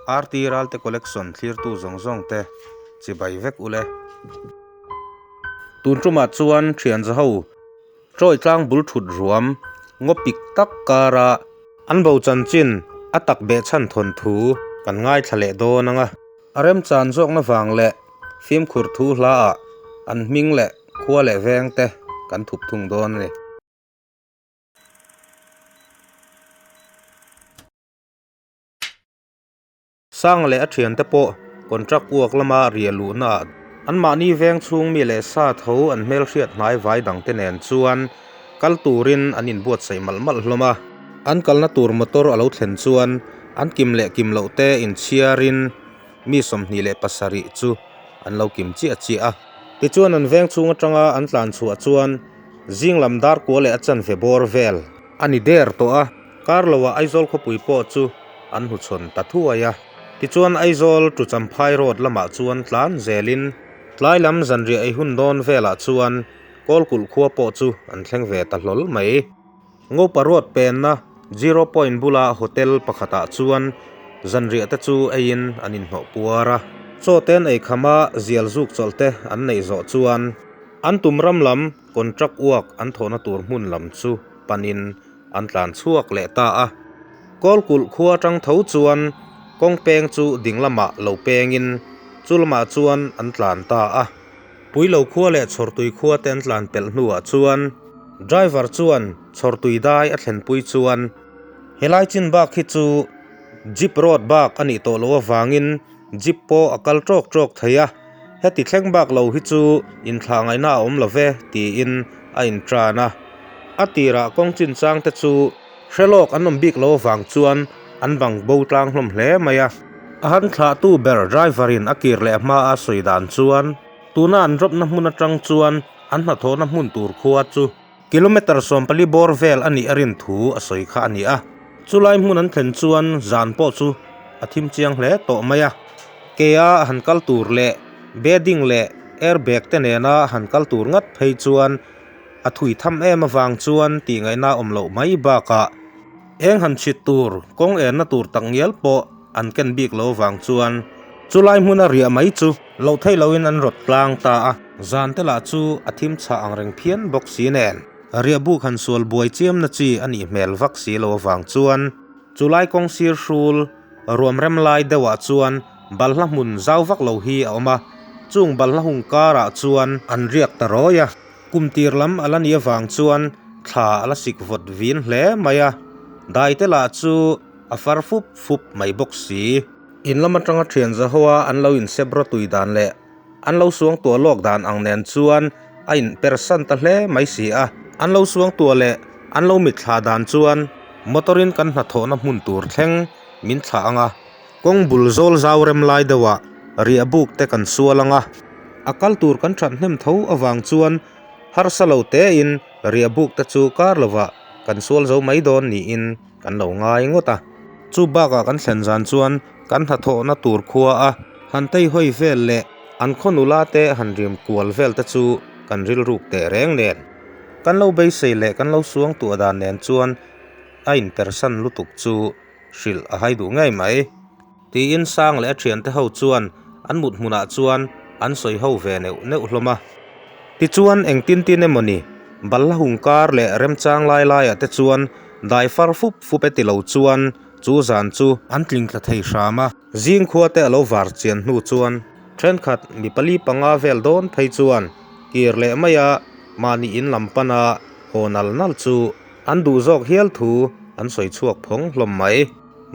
RT Ralte Collection thlirtu zawng zawng te chibai vek ule. Tun tumah chuan thian zaho Trawi tlang bul thut ruam ngaw pik tak kara an bo chanchin a tak behchhan thawnthu kan ngaithla leh dawn ang a. A remchan zawkna vang leh fimkhur thu hlaah an hming leh khua leh veng te kan thup thung dawn a ni. Sang leh a thiante pawh contract uak lama riah luhnaah anmahni veng chhung mi leh sa tho an hmelhriat hnai vai dangte nen chuan kal turin an inbuatsaih malh malh hlawm a. An kalna tur motor a lo thlen chuan an kim leh kim loh te inchhiarin mi 27 chu an lo kim chiah chiah a. Tichuan an veng chhung atanga an tlan chhuah chuan zing lam dar kua leh a chanve bawr vel a ni der tawh a. Kar loah Aizawl khawpui pawh chu an hnuchhawn ta thuai a. Tichuan Aizawl to Champhai road lamah chuan tlan zelin tlai lam zanriah ei hun dawn velah chuan Kawlkulh khua pawh chu an thleng ve ta hlawl mai. Ngopa road penna Zero Point bula hotel pakhatah chuan zanriah te chu eiin an inhnawh puar a. Chaw te an ei kham a, zial zuk chawlh te an neih zawh chuan an tum ram lam contract uak an thawhna tur hmun lam chu panin an tlan chhuak leh ta a. Kawlkulh khua atang tho chuan kawng peng chu ding lamah lo pengin chu lamah chuan an tlan ta a. Puilo khua leh Chhawrtui khua te an tlan pelh hnuah chuan driver chuan Chhawrtui dai a thlenpui chuan helai chin bak hi chu jeep road bak a nih tawh loh avangin jeep pawh a kal tawk tawk thei a, heti thleng bak lo hi chu inthlah ngaihna a awm lo ve tiin a intan a. A tirah kawng chinchang te chu hre lawk an awm bik lo avang chuan an bang bo tlang hlawm hle mai a. A han thlahtu ber driver in a kir leh hma a sawi dan chuan tuna an drop na hmun atang chuan an hnathawhna hmun tur khua chu kilometre 14 bawr vel a nih a rin thu a sawi kha a ni a. Chulai hmun an thlen chuan zan pawh chu a thim chiang hle tawh mai a. Ke a han kal tur leh bedding leh airbag te nena han kal tur ngat phei chuan A thui tham em avang chuan tih ngaihna awm loh mai bakah eng han chhit tur, kawng enna tur tak ngial pawh an ken bik lo avang chuan chulai hmuna riah mai chu loh theih loin an rawt tlang ta a. Zan te lah chu a thim chhah ang reng phian bawk si nen riah buk han sual buai chiamna chi a nih hmel vak si lo avang chuan chulai kawng sir hrul ruam rem lai deuhah chuan balhla hmun zau vak lo hi a awm a, chung balhla hung karah chuan an riak ta rawi a. Kum tir lam a la nih avang chuan thla a la sik vawt vin hle mai a, dai te lah chu a far fup fup mai bawk si. In lam atanga thian zahoa an lo insep rawtui dan leh an lo suang tuah lawk dan ang nen chuan a inpersan ta hle mai si a. An lo suang tuah leh an lo mitthla dan chuan motor in kan hnathawhna hmun tur thleng min thlah ang a. Kawng bul zawl zau rem lai deuhah riah buk te kan sual ang a, a kal tur kan that hnem tho avang chuan harsa lo tein riah buk te chu kar lovah kan sual zo mai dawn niin kan lo ngai ngawt a. Chu bakah kan thlen zan chuan kan hnathawhna tur khua a han tei hawi vel leh an khaw nula te han rim kual vel te chu kan rilruk teh reng nen. Kan lo beisei leh kan lo suang tuah dan nen chuan a inpersan lutuk chu hrilh a hai duh ngei mai. Tiin Sang leh a thiante ho chuan an mut hmunah chuan an sawi ho ve neuh neuh hlawm a. Tichuan engtin tin emaw ni, balla hung kar leh remchang lai laiah te chuan dai far fup fup e ti lo chuan chu zan chu an tling tla thei hram a. Zing khua te a lo var chian hnu chuan thenkhat mi pali panga vel dawn phei chuan kir leh maia mahni in lam pana haw nal nal chu An duh zawk hial thu an sawi chhuak phawng hlawm mai.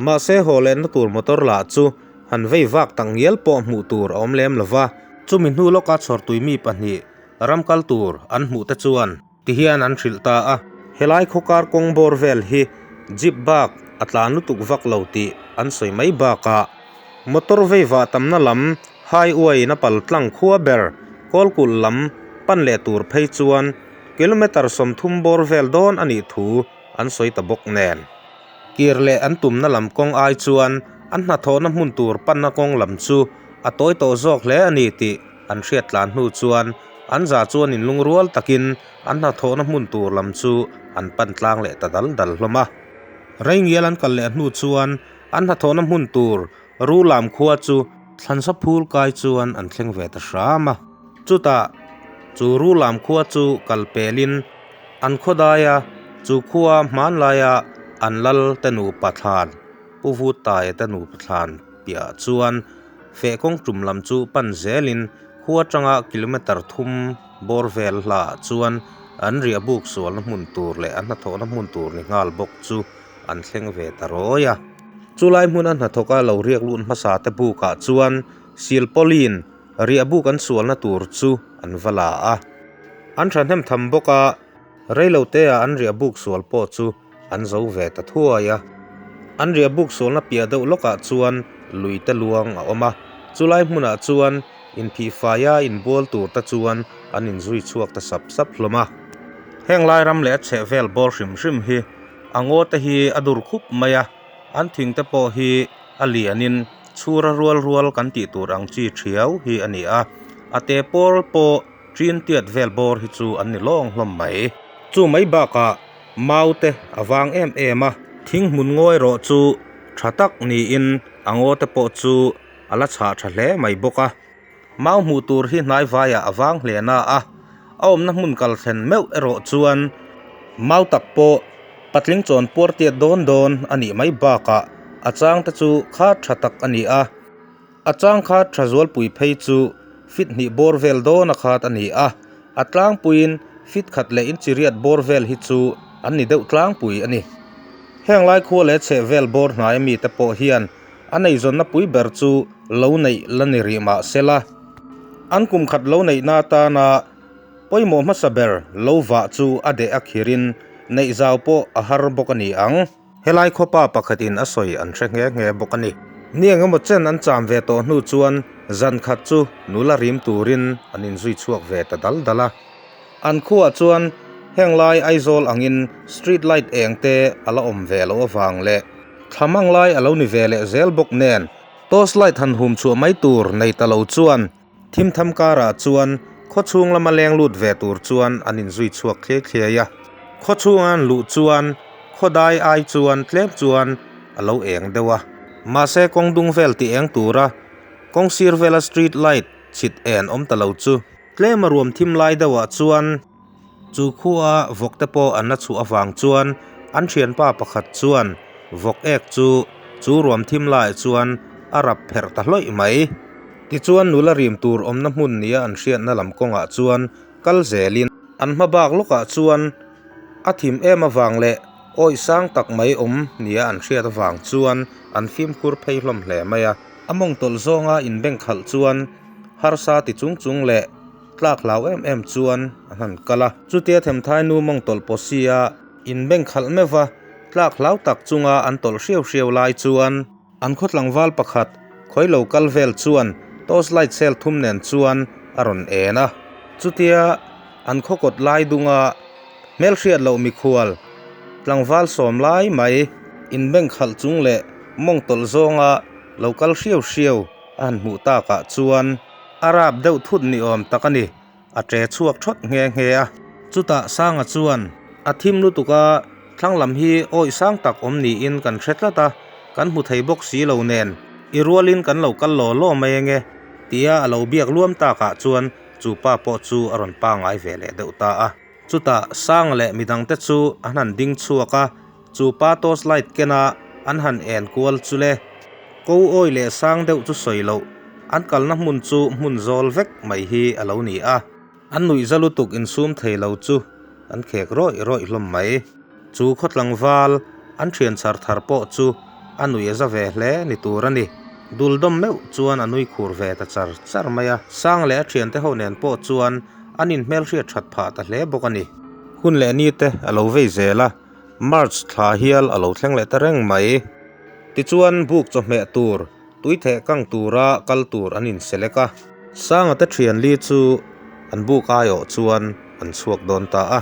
Mahse haw lehna tur motor lah chu han vei vak tak ngial pawh hmuh tur a awm lem lo va. Chumi hnu lawka chhawrtui mi pahnih ram kal tur an hmuh te chuan tihian an hrilh ta a. Helai khawkar kawng bawr vel hi jeep bak a tlan lutuk vak lo tih an sawi mai bakah motor vei vah tamna lam highway in a pal tlang khua ber Kawlkulh lam pan leh tur phei chuan Kilometre 30 bawr vel dawn a nih thu an sawi ta bawk nen. Kir leh an tumna lam kawng ai chuan an hnathawhna hmun tur panna kawng lam chu a tawi tawh zawk hle a ni tih an hriat tlan hnu chuan an za chuan inlungrual takin an hnathawhna hmun tur lam chu an pan tlang leh ta dal dal hlawm a. Rei ngial an kal leh hnu chuan an hnathawhna hmun tur. Rulam khua chu thlansa phul kai chuan an thleng ve ta hram a. Chutah chu Rulam khua chu kal pelin an khawdaia chu khua hmanlaia an lal te nupa thlan Pu Vutaia te nupa thlan piahah chuan feh kawng tum lam chu pan zelin khua atanga kilometre thum bawr vel hlaah chuan an riah buk sualna hmun tur leh a hnathawhna hmun tur ni nghal bawk chu an thleng ve ta rawi a. Chulai hmuna hnathawka lo riak lut hmasa te bukah chuan silpauline riah buk an sualna tur chu an va la a. An thahnem tham bawk a, reiloteah an riah buk sual pawh chu an zo ve ta thuai a. An riah buk sualna piah deuh lawkah chuan lui te luang a awm a, chulai hmunah chuan inphihfaia inbual tur te chuan an inzui chhuak ta sap sap hlawm a. Heng lai ram leh a chheh vel bawr hrim hrim hi a ngaw te hi a dur khup mai a, an thing te pawh hi a lianin chhura rual rual kan tih tur ang chi thiau hi a ni a, a te pawl pawh ṭin tiat vel bawr hi chu an ni lawng hlawm mai. Chu mai bakah mau te a vang em em a, thing hmun ngawi erawh chu tha tak niin a ngaw te pawh chu a la chhah tha hle mai bawk a. Mau hmuh tur hi hnai vaiah a vang hle na a, a awmna hmun kal thlen meuh erawh chuan mau tak pawh patling chawn puar tiat dawn dawn a nih mai bakah a chang te chu kha tha tak a ni a, a chang kha tha zualpui phei chu fit hnih bawr vel dawn a khat a ni a, a tlangpuiin fit khat leh inchiriat bawr vel hi chu an ni deuh tlangpui a ni. Heng lai khua leh chheh vel bawr hnai ami te pawh hian A neizawnna pui ber chu lo neih la ni rih mah sela, an kum khat lo neihna atana pawimawh hmasa ber lo vah chu a deh a khirin neih zau pawh a har bawk a ni ang. Helai khawpa pakhatin a sawi an hre nghe nghe bawk a ni. Ni engemaw chen an cham ve tawh hnu chuan zan khat chu nula rim turin an inzui chhuak ve ta dal dal a. An khuaah chuan heng lai Aizawl angin street light eng te a la awm ve loh avang leh thla mang lai a lo ni ve leh zel bawk nen torch light han hum chhuah mai tur nei ta lo chuan thim tham karah chuan khaw chhung lama leng lut ve tur chuan an inzui chhuak thliai thliai a. Khaw chhunga an luh chuan khaw dai ai chuan tlem chuan a lo eng deuh a. Mahse kawng dung vel tih eng tura kawng sir vela street light chhit en awm ta lo chu. Tlem a ruam thim lai deuhah chuan chu khua vawk te pawh an la chhuah avang chuan an thianpa pakhat chuan vawk ek chu chu ruam thim laiah chuan a rap pherh ta hlawih mai. Tichuan nula rim tur awmna hmun nia an hriatna lam kawngah chuan kal zelin an hma bak lawkah chuan a thim em avang leh awih sang tak mai awm nia an hriat avang chuan an fimkhur phei hlawm hle mai a. A mawng tawlh zawnga inbeng khalh chuan harsa ti chung chung leh tlak hlau em em chuan an han kal a. Chutia Themthai nu mawng tawlh pawh sia inbeng khalh meuh va, tlak hlau tak chunga an tawlh hriau hriau lai chuan an khaw tlangval pakhat khawi lo kal vel chuan torch light cell thum nen chuan a rawn en a. Chutia an khaw kawt lai dunga hmelhriat loh mikhual tlangval sawm lai mai inbeng khalh chung leh mawng tawlh zawnga lo kal hriau hriau a han hmuh takah chuan a rap deuh thut ni awm tak a ni, a ṭe chhuak ṭhawt nghe nghe a. Chutah Sanga chuan a thim lutuk a, thlang lam hi awih sang tak awm niin kan hre tlat a, kan hmu thei bawk si lo nen, i rualin kan lo kal law law mai ange, tia a lo biak luam takah chuan chu pa pawh chu a rawn pangai ve leh deuh ta a. Chutah Sanga leh midangte chu an han ding chhuak a, Chu pa torch light kena an han en kual chu le. Ko awi leh sang deuh chu sawi loh, an kalna hmun chu hmun zawl vek mai hi a lo ni a. An nuihza lutuk insum thei lo chu an khek rawih rawih hlawm mai. Chu khaw tlangval an thian chhar thar pawh chu a nuih a za ve hle ni tur a ni. Dul dawm meuh chuan a nui khur ve ta char char mai a. Sang leh a thiante ho nen pawh chuan an inhmelhriat that phah ta hle bawk a ni. Hun leh ni te a lo vei zel a. March thla hial a lo thleng leh ta reng mai. Tichuan buk chawhmeh tur, tui theh kang tura kal tur an inselek a. Sanga te thian li chu an buk aiawh chuan an chhuak dawn ta a.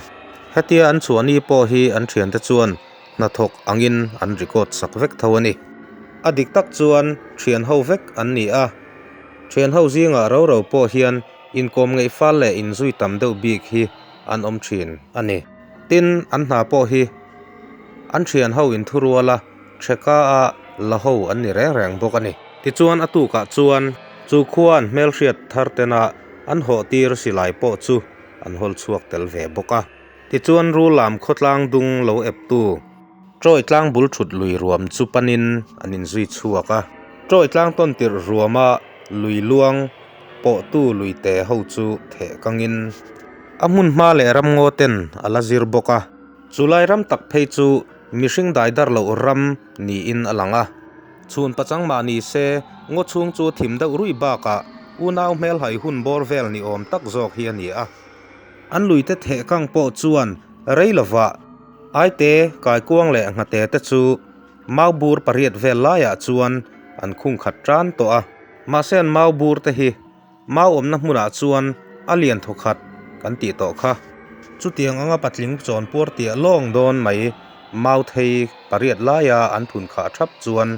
Hetia an chhuah ni pawh hi an thiante chuan hnathawk angin an record sak vek tho a ni. A dik tak chuan thian ho vek an ni a. Thian ho zingah ro ro pawh hian inkawm ngeih fal leh inzui tam deuh bik hi an awm thin a ni. Tin, an hna pawh hi an thian ho inthurual a, Chheka a la ho an ni reng reng bawk a ni. Tichuan a tukah chuan chu khua an hmelhriat thar tena an hawh tir silai pawh chu an hawl chhuak tel ve bawk a. Tichuan Rulam khawtlang dung lo eptu Trawi tlang bul thut lui ruam chu panin an inzui chhuak a. Trawi tlang tawn tirh ruama lui luang pawhtu lui te ho chu theh kangin a hmun hma leh ramngaw ten a la zir bawk a. Chulai ram tak phei chu mihring daidar loh ram niin a lang a. Chhun pachang mah ni se, ngaw chhung chu thim deuh ruih bakah unau hmelhai hun bawr vel ni awm tak zawk hi a ni a. An luite theh kang pawh chuan rei lovah Aite, Kaikuang leh Nghate te chu mau bur pariat vel laiah chuan an khung khat tan tawh a. Mahse an mau bur te hi mau awmna hmunah chuan a lian thaw khat kan tih tawh kha. Chutiang anga patling chawn puar tiah lawng dawn mai mau thei pariat laia an thun khah thap chuan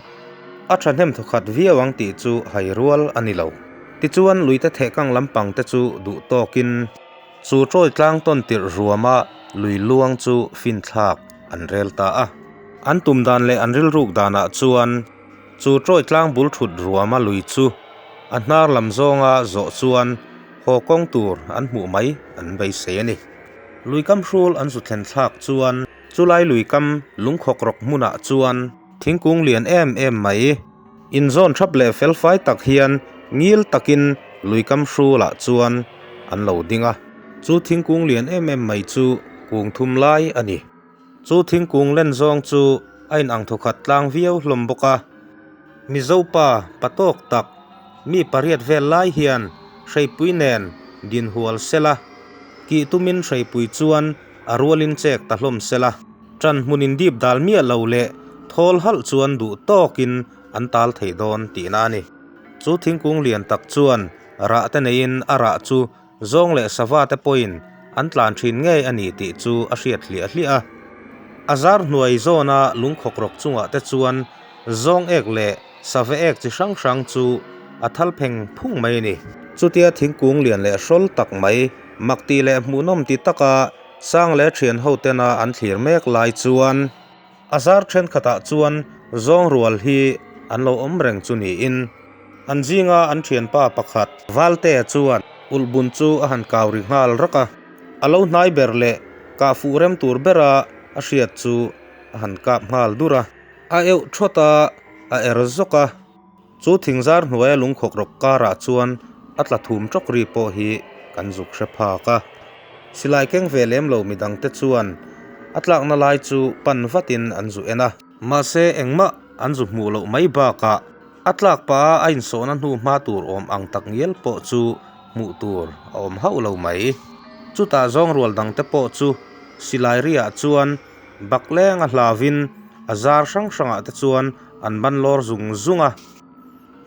a thahnem thaw khat viau ang tih chu hai rual a ni lo. Tichuan luite thehkang lampang te chu duh tawkin chu trawi tlang tawn tirh ruama lui luang chu finthlak an rel ta a. An tum dan leh an rilruk danah chuan Chu trawi tlang bul thut ruama lui chu a hnar lam zawnga zawh chuan haw kawng tur an hmuh mai an beisei a ni. Luikam hrul an zu thlen thlak chuan chulai luikam lungkhawk rawk hmunah chuan thingkung lian em em mai inzawn thap leh felfai tak hian ngil takin luikam hrulah chuan an lo ding a. Chu thingkung lian em em mai chu kung thum lai a ni. Chu thingkung len zawng chu a inang thawkhat tlang viau hlawm bawk a. Mizo pa pa tawk tak, mi pariat vel lai hian hreipui nen din hual sela, kih tumin hreipui chuan a rualin chek ta hlawm sela. Ṭan hmun indip dal miah lo leh thawl halh chuan duh tawkin an tal thei dawn tihna a ni. Chu thingkung lian tak chuan rah te neiin a rah chu Zawng leh sava te pawhin an tlan thin ngei a ni tih chu a hriat hliah hliah a. A zar hnuai zawna lungkhawk rawk chungah te chuan zawng ek leh sava ek chi hrang hrang chu a thal pheng phung mai a ni. Chutia thingkung lian leh hrawl tak mai, mak tih leh hmuhnawm ti taka sang leh thian ho tena an thlir mek lai chuan A zar thenkhatah chuan zawng rual hi an lo awm reng chu niin an zinga an thianpa pakhat Valtea chuan ulhbun chu a han kau ri nghal rak a, a lo hnai ber leh kah fuh rem tur bera a hriat chu a han kap nghal dur a. A euh thawt a, a er zawk a, chu thingzar hnuaia lungkhawk rawk karah chuan a tla thum tawk ri pawh hi kan zuk hre phak a. Silai keng ve lem lo midangte chuan a tlakna lai chu pan vatin an zu en a. Mahse engmah an zu hmuh loh mai bakah a tlak pah a insawhna hnu hma tur awm ang tak ngial pawh chu hmuh tur a awm hauh lo mai. Chutah zawng rual dangte pawh chu silai riah chuan bak leng a hlauin a zar hrang hrangah te chuan an ban lawr zung zung a.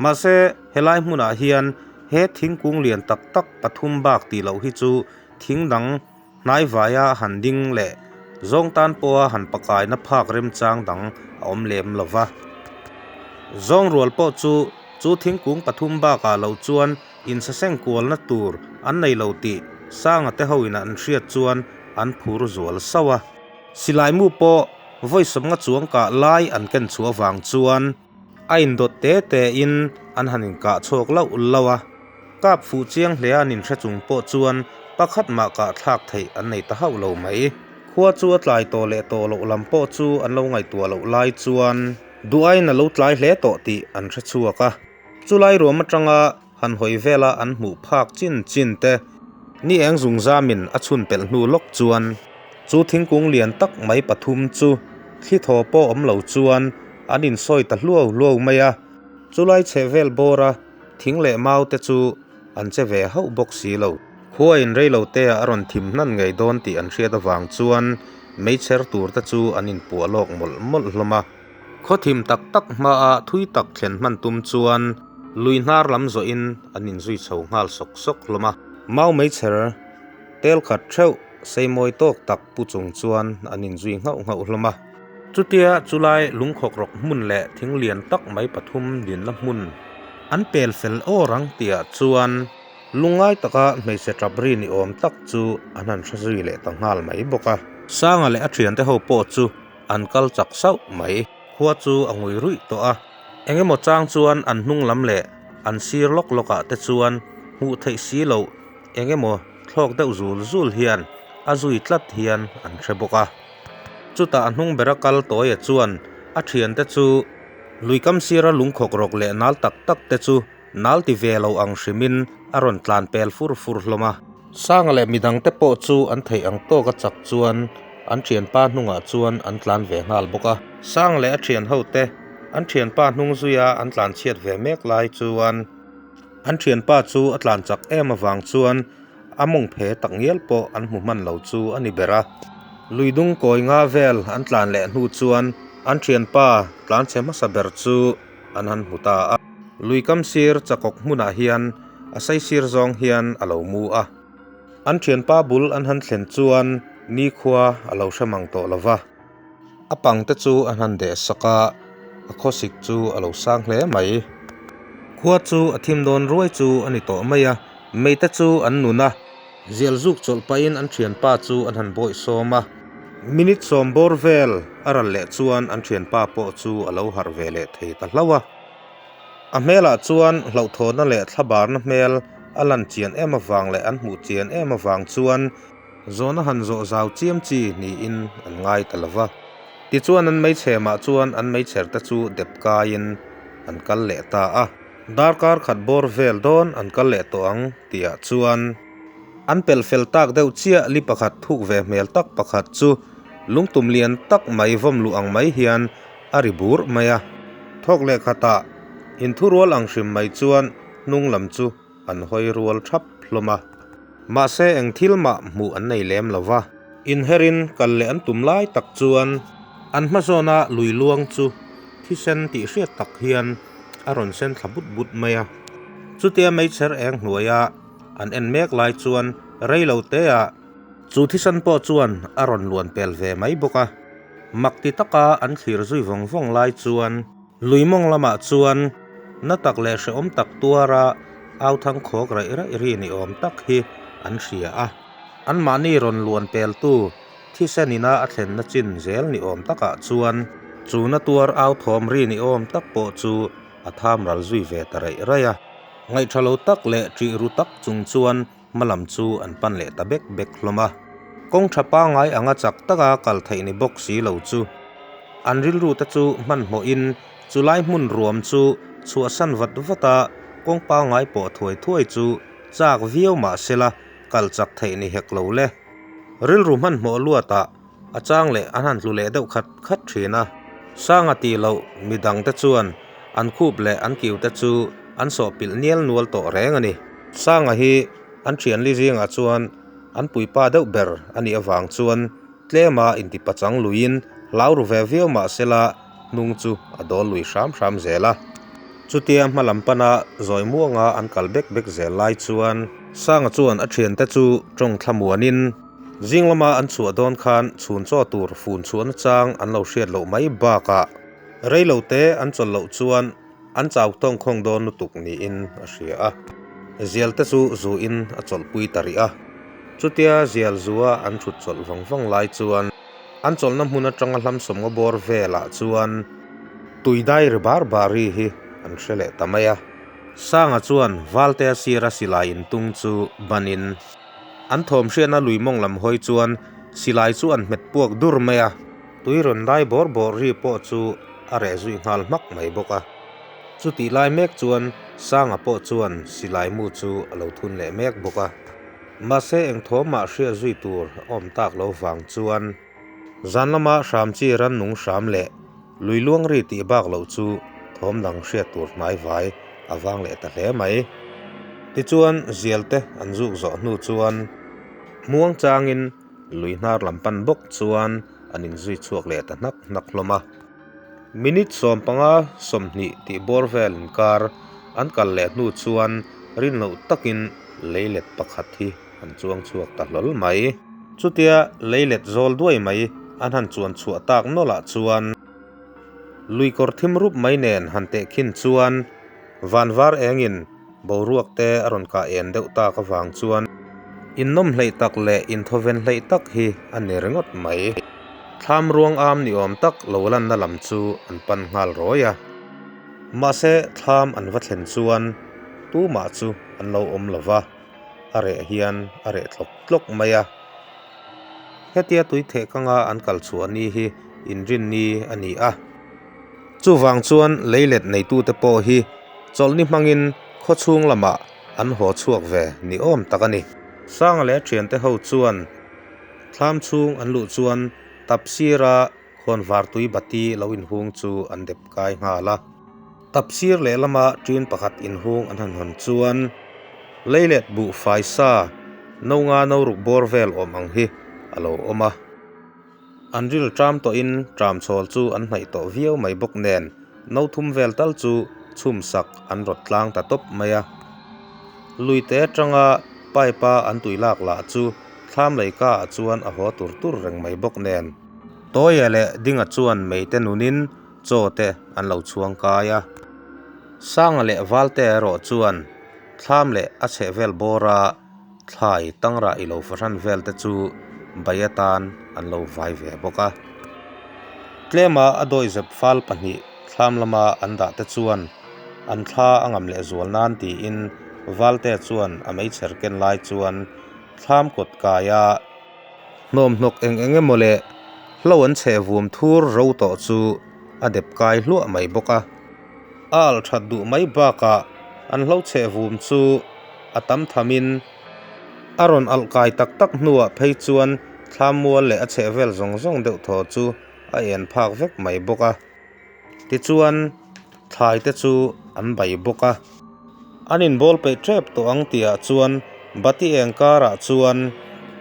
Mahse, helai hmunah hian he thingkung lian tak tak pathum bak tih loh hi chu thing dang hnaivaia han ding leh zawng tan pawha han pakaina phak remchang dang a awm lem lo va. Zawng rual pawh chu chu thingkung pathum bakah lo chuan insaseng kualna tur an nei lo tih Sanga te hoin an hriat chuan an phur zual sauh a. Silai mu pawh vawi sawmnga chuang kah lai an ken chhuah avang chuan A indawt te te in an han inkah chhuak lauh lauh a, kap fuh chiang hle an inhre chung pawh chuan pakhat mah kah thlak theih an nei ta hauh lo mai. Khua chu a tlai tawh leh tawh loh lam pawh chu an lo ngaihtuah loh lai chuan duh aiin a lo tlai hle tawh tih an hre chhuak a. Chulai ruam atanga han hawi vela an hmuh phak chin chin te ni eng zung zamin a chhun pelh hnu lawk chuan chu thingkung lian tak mai pathum chu thli thaw pawh awm lo chuan an insawi ta hluau hluau mai a, chulai chheh vel bawra thing leh mau te chu an che ve hauh bawk si lo. Khua in rei lo te ah a rawn thim hnan ngei dawn tih an hriat avang chuan meichher tur te chu an inpuah lawk mawlh mawlh hlawm a. Khaw thim tak tak hmaa thui tak thlen hman tum chuan lui hnar lam zawhin an inzui chho nghal sawk sawk hlawm a. Mau meichher tel khat theuh sei mawi tawk tak pu chung chuan an inzui nghauh nghauh hlawm a. Chutia chulai lungkhawk rawk hmun leh thing lian tak mai pathum dinna hmun an pel fel awr ang tihah chuan lungngai taka hmeichhe tap ri ni awm tak chu an han hre zui leh ta nghal mai bawk a. Sanga leh a thiante ho pawh chu An kal chak sauh mai. Khua chu a ngui ruih tawh a. Engemaw chang chuan an hnung lam leh an sir lawk lawk ah te chuan hmuh theih si loh engemaw thlawk deuh zul zul hian a zui tlat hian an hre bawk a. Chutah a hnung bera kal tawia chuan a thiante chu lui kam sira lungkhawk rawk leh nal tak tak te chu nal ti ve lo ang hrimin a rawn tlan pel fur fur hlawm a. Sanga leh midangte pawh chu an theih ang tawka chak chuan an thianpa hnungah chuan an tlan ve nghal bawk a. Sanga leh a thian hote an thianpa hnung zuia an tlan chhiat ve mek lai chuan an thianpa chu a tlan chak em avang chuan a mawng phe tak ngial pawh an hmu hman lo chu a ni ber a. Lui dung kawi nga vel an tlan leh hnu chuan an thianpa tlan chhe hmasa ber chu an han hmu ta a. Lui kam sir chakawk hmunah hian a sei sir zawng hian a lo mu a. An thianpa bul an han thlen chuan nikhua a lo hre mang tawh lo va. A pang te chu an han deh sak a, a khawsik chu a lo sang hle mai. Khua chu a thim dawn ruai chu a ni tawh mai a, mei te chu an nun a. Zial zuk chawlh pahin an thianpa chu an han bawih sawm a. Minute sawm bawr vel a ral leh chuan an thianpa pawh chu a lo harh ve leh thei ta hlauh a. A hmelah chuan hlauhthawhna leh thlabarna hmel a lan chian em avang leh an hmuh chian em avang chuan zawhna han zawh zau chiam chi niin an ngai ta lo va. Tichuan an meichhemah chuan an meichher te chu dep kaiin an kal leh ta a. Darkar khat bawr vel dawn an kal leh tawh ang tihah chuan an pelh fel tak deuh chiah li pakhat thuk ve hmel tak pakhat chu lungtum lian tak mai vawm luh ang mai hian a ri bur mai a. Thawk leh khatah inthurual ang hrim mai chuan hnung lam chu an hawi rual thap hlawm a. Mahse eng thil mah hmuh an nei lem lo va. Inherin kal leh an tum lai tak chuan an hmazawna lui luang chu thisen tih hriat tak hian a rawn sen thla but but mai a. Chutia meichher eng hnuaia an en mek lai chuan rei lo teah chu thisen pawh chuan a rawn luan pel ve mai bawk a. Mak ti taka an thlir zui vawng vawng lai chuan lui mawng lamah chuan na tak leh hrehawm tak tuara au thang khawk raih raih ri ni awm tak hi an hria a. Anmahni rawn luan peltu thisen ina a thlenna chin zel ni awm takah chuan chu na tuar au thawm ri ni awm tak pawh chu a tham ral zui ve ta raih raih a. Ngaihṭha lo tak leh ṭih ru tak chung chuan hma lam chu an pan leh ta bek bek hlawm a. Kawng tha pangngai anga chak taka kal theih ni bawk si lo chu an rilru te chu hmanhmawhin chulai hmun ruam chu chhuahsan vat vat a, kawng pangngai pawh thuai thuai chu chak viau mah sela kal chak theih ni hek lo le. Rilru hmanhmawh luatah a chang leh an han tlu leh deuh khat khat thin a. Sanga tih loh midang te chuan an khup leh an kiu te chu an sawh pilh nial nual tawh reng a ni. Sanga hi an thianli zingah chuan an puipa deuh ber a nih avang chuan tlema intipachang luiin hlau ru ve viau mah sela hnung chu a dawl lui hram hram zel a. Chutia hma lam pana zawi muanga an kal bek bek zel lai chuan Sanga chuan a thiante chu tawng thlamuanin zing lama an chhuah dawn khan chhun chaw tur fun chhuahna chang an lo hriat loh mai bakah rei lo te an chawlh loh chuan an chau tawng khawng dawn lutuk niin a hria a. Zial te chu zuin a chawlhpui ta rih a. Chutia zial zua an thut chawlh vang vang lai chuan An chawlhna hmun atanga hlamsawm nga bawr velah chuan tui dai ri bar bar ri hi an hre leh ta mai a. Sanga chuan Valtea sira silai intung chu banin an thawm hriatna lui mawng lam hawi chuan silai chu an hmet puak dur mai a. Tui rawn dai bawr bawr ri pawh chu a reh zui nghal hmak mai bawk a. Chutih lai mek chuan Sanga pawh chuan silai mu chu a lo thun leh mek bawk a. Mahse eng thawmah hriat zui tur a awm tak lo vang chuan zan lama hram chi rannung hram leh lui luang ri tih bak loh chu thawm dang hriat tur hnai vai a vang leh ta hle mai. Tichuan zial te an zuk zawh hnu chuan muang changin lui hnar lam pan bawk chuan an inzui chhuak leh ta hnak hnak hlawm a. Minute 15 20 tih bawr vel inkar an kal leh hnu chuan rin loh takin leilet pakhat hi an chuang chhuak ta hlawl mai. Chutia leilet zawl duai mai an han chuan chhuah tak nawlah chuan lui kawr thim rup mai nen han teh khin chuan van var engin boruak te a rawn kah en deuh tak avang chuan innawm hleih tak leh inthawven hleih tak hi a ni ringawt mai. Thlam ruang am ni awm tak lo lanna lam chu an pan nghal rawi a. Mahse thlam an va thlen chuan tumah chu an lo awm lo va, a reh hian a reh tlawk tlawk mai a. Hetia tui theh kanga an kal chhuah ni hi inrinni a ni a. Chuvang chuan leilet neitute pawh hi chawlhni hmangin khawchhung lamah an haw chhuak ve ni awm tak a ni. Sanga leh a thiante ho chuan thlam chhung an luh chuan tapsira khawnvar tui bati lo inhung chu an dep kai nghal a. Tapsir lehlama ṭin pakhat inhung an han hawn chuan leilet buhfai sa no nga no ruk bawr vel awm ang hi a lo awm a. An ril ṭam tawhin ṭam chhawl chu an hnaih tawh viau mai bawk nen no thum vel tal chu chhum sak an rawt tlang ta tawp mai a. Luite atanga pipe a an tui lak lah chu thlam leika ah chuan a haw tur tur reng mai bawk nen. Tawia leh Dinga chuan meite nunin chaw te an lo chhuang kai a. Sanga leh Valte erawh chuan thlam leh a chhehvel bawra Thlai tangrah i lo fahran vel te chu bai atan an lo vai ve bawk a. Tlema a dawihzep fal pahnih thlam lama an dah te chuan an thla a ngam leh zual nan tiin Valte chuan a meichher ken lai chuan thlam kawt kaia hnawmhnawk eng eng emaw leh hlo an chheh vum thur ro tawh chu a dep kai hluah mai bawk a. A alh that duh mai bakah an hlo chheh vum chu a tam thamin a rawn alh kai tak tak hnuah phei chuan thlam mual leh a chheh vel zawng zawng deuh thaw chu a en phak vek mai bawk a. Tichuan thlai te chu an bai bawk a. An inbawl peih tep tawh ang tihah chuan bati eng karah chuan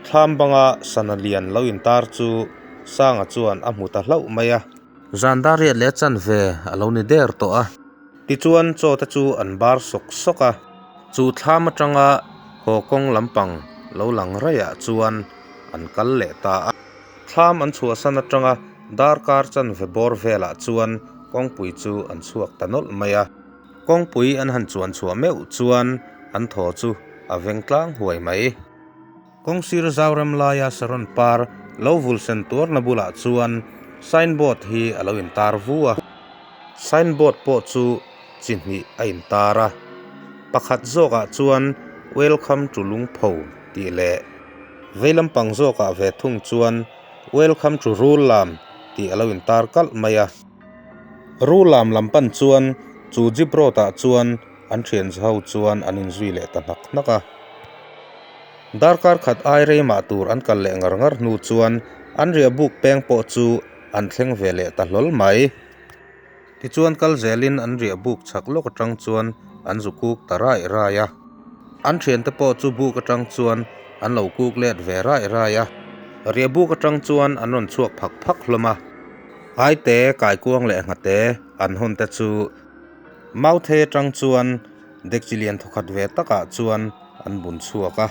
thlam banga sana lian lo intar chu Sanga chuan a hmu ta hlauh mai a. Zan dar riat leh chanve a lo ni der tawh a. Tichuan chaw te chu an bar sawk sawk a, chu thlam atanga haw kawng lampang lo lang raiah chuan an kal leh ta a. Thlam an chhuahsan atanga darkar chanve bawr velah chuan kawngpui chu an chhuak ta nawlh mai a. Kawngpui an han chuan chhuah meuh chuan an thaw chu a veng tlang huai mai. Kawngsir Zoram laia Saron par lo vul sen tuarna bulah chuan signboard hi a lo intar vu a. Signboard pawh chu chi hnih a intar a, pakhat zawkah chuan Welcome to Lungpho tih leh vei lampang zawkah ve thung chuan Welcome to Rullam tih a lo intar kalh mai a. Rullam lam pan chuan chu jeep road ah chuan an thian ho chuan an inzui leh ta hnak hnak a. Darkar khat ai rei mah tur an kal leh ngar ngar hnu chuan an riah buk peng pawh chu an thleng ve leh ta hlawl mai. Tichuan kal zelin an riah buk chhak lawk atang chuan an zu kuk ta rai rai a. An thiante pawh chu buk atang chuan an lo kuk let ve rai rai a. Riah buk atang chuan an rawn chhuak phak phak hlawm a. Aite, kaikuang leh nghate an hawn te chu Mauthei atang chuan dekchi lian thawkhat ve takah chuan an bun chhuak a,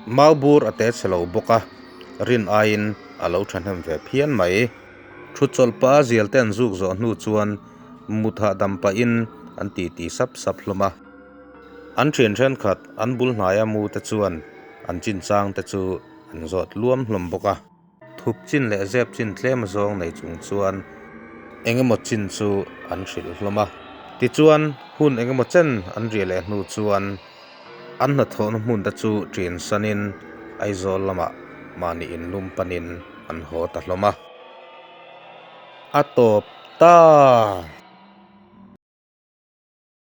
mau bur a te chhe lo bawk a, rin aiin a lo thahnem ve phian mai. Thut chawlh pah a zial te an zuk zawh hnu chuan mut hahdam pahin an titi sap sap hlawm a. An thian thenkhat an bul hnaia mu te chuan an chinchang te chu an zawt luam hlawm bawk a. Thup chin leh zep chin tlem zawng nei chung chuan eng emaw chin chu an hrilh hlawm a. Tichuan, hun eng emaw chen an riah leh hnu chuan an hnathawhna hmun te chu ṭin sanin Aizawl lamah mahni inlum panin an haw ta hlawm a. A tawp ta!